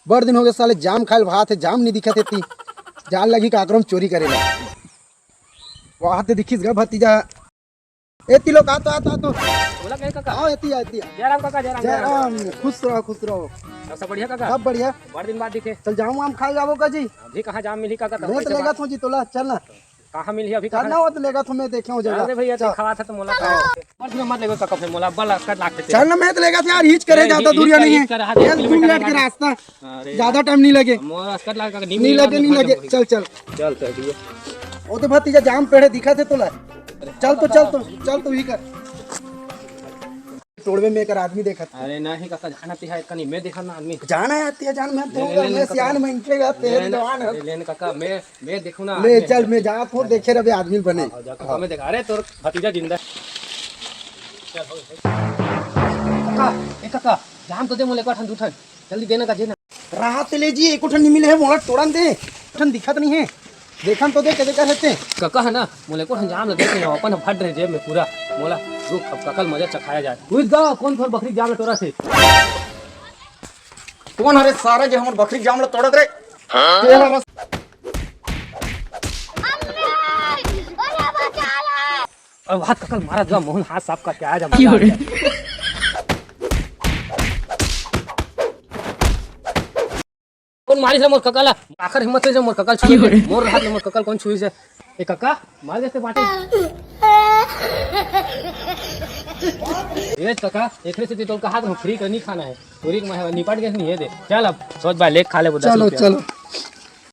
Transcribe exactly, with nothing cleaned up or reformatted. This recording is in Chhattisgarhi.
बड़ दिन हो गए साले जाम खाए ल, भात हे, जाम नहीं दिखत हे ती। जान लगी काकरो में चोरी करे ला। वाह, ते दिखिस गा भतीजा। ए तिलो का तो, आ तो, आ तो। बोला कहे काका? आओ, एती आ, एती आ। जय राम काका, जय राम, जय जय राम। राम, खुश रहो, खुश रहो। सब, सब बढ़िया काका? सब बढ़िया। बड़ दिन बाद दिखे। चल जाम वाम खाए जाबो का जी? अभी कहाँ जाम मिली काका, तब मैं तो कैसे लेगा बात? थो जी तोला, चल ना। कहाँ मिली अभी, चल कहाँ? ना, वो तो लेगा थो, मैं देखे हूँ जगह। अरे भैया, चल। दिखावा था तो मोला का। बड़ दिन मत लेगो काका, फिर मोला बड़ लक्कत लागते। चल ना, मैं तो लेगा थो यार, हिच करे ए, ज्यादा हिच दूरिया करे, नहीं हिच है। करे, हाँ, एक एक किलोमीटर किलोमीटर के का है। रास्ता। अरे ज्यादा यार। टाइम नहीं लगे। मोर अस्कट लाग का नहीं लगे, नहीं लगे। चल, चल। चल, चल, ठीक है। वो तो भतीजा जाम पेड़े दिखा थे तोला। चल तो, चल तो, चल तो ही कर। टोड़वे में एक आदमी देखा था। अरे नहीं काका, जाना ते है कनी, मैं देखा ना आदमी। जाना है ते जान, मैं ले, तो ले, ले, मैं ले, सियान काका। में इंटरेगा ते ले, ले, जवान है। ले, ले, काका, मैं, मैं देखू ना ले, आदमी चल, है। मैं जा, तो देखे रहे आदमी बने। हाँ, जा, काका, हाँ। मैं देखा, अरे, तोर भतीजा जिंदा है। चल, हो, हो। काका, ए काका, जाम तो दे मोले, एक ठन, दू ठन। जल्दी देना का, देना। राहत ले जी, एको ठन नहीं मिले है, मोला टोड़न दे। ठन दिखत नहीं है। देखन तो दे, कदे कर हेते। कका है ना, मोला एको ठन जाम ल दे के, अपन फट रहे जेब में पूरा। मोला, रुक, अब कका ल मजा चखाया जाए। रुक गा, कौन थोर बकरी जाम ल टोरा थे? कौन हरे सारा जे हमर बकरी जाम ल तोड़त रे? तेरा रस- अब हाथ कका ल मारा जा, मोहन हाथ साफ करके आया जा, मजा आ गया। कौन मारिस रे मोर कका ला? आखर हिम्मत हे जो मोर कका ल छुए के। मोर हाथ ले मोर कका ल कौन छुइस हे? ए कका, मार देते बाटे। ए कका, एकरे से तो कहा था फ्री का नहीं खाना है। पूरी कमाई निपट गए नहीं है दे। चल अब सोच भाई, लेके खा ले वो दस चलो, रुपया। चलो।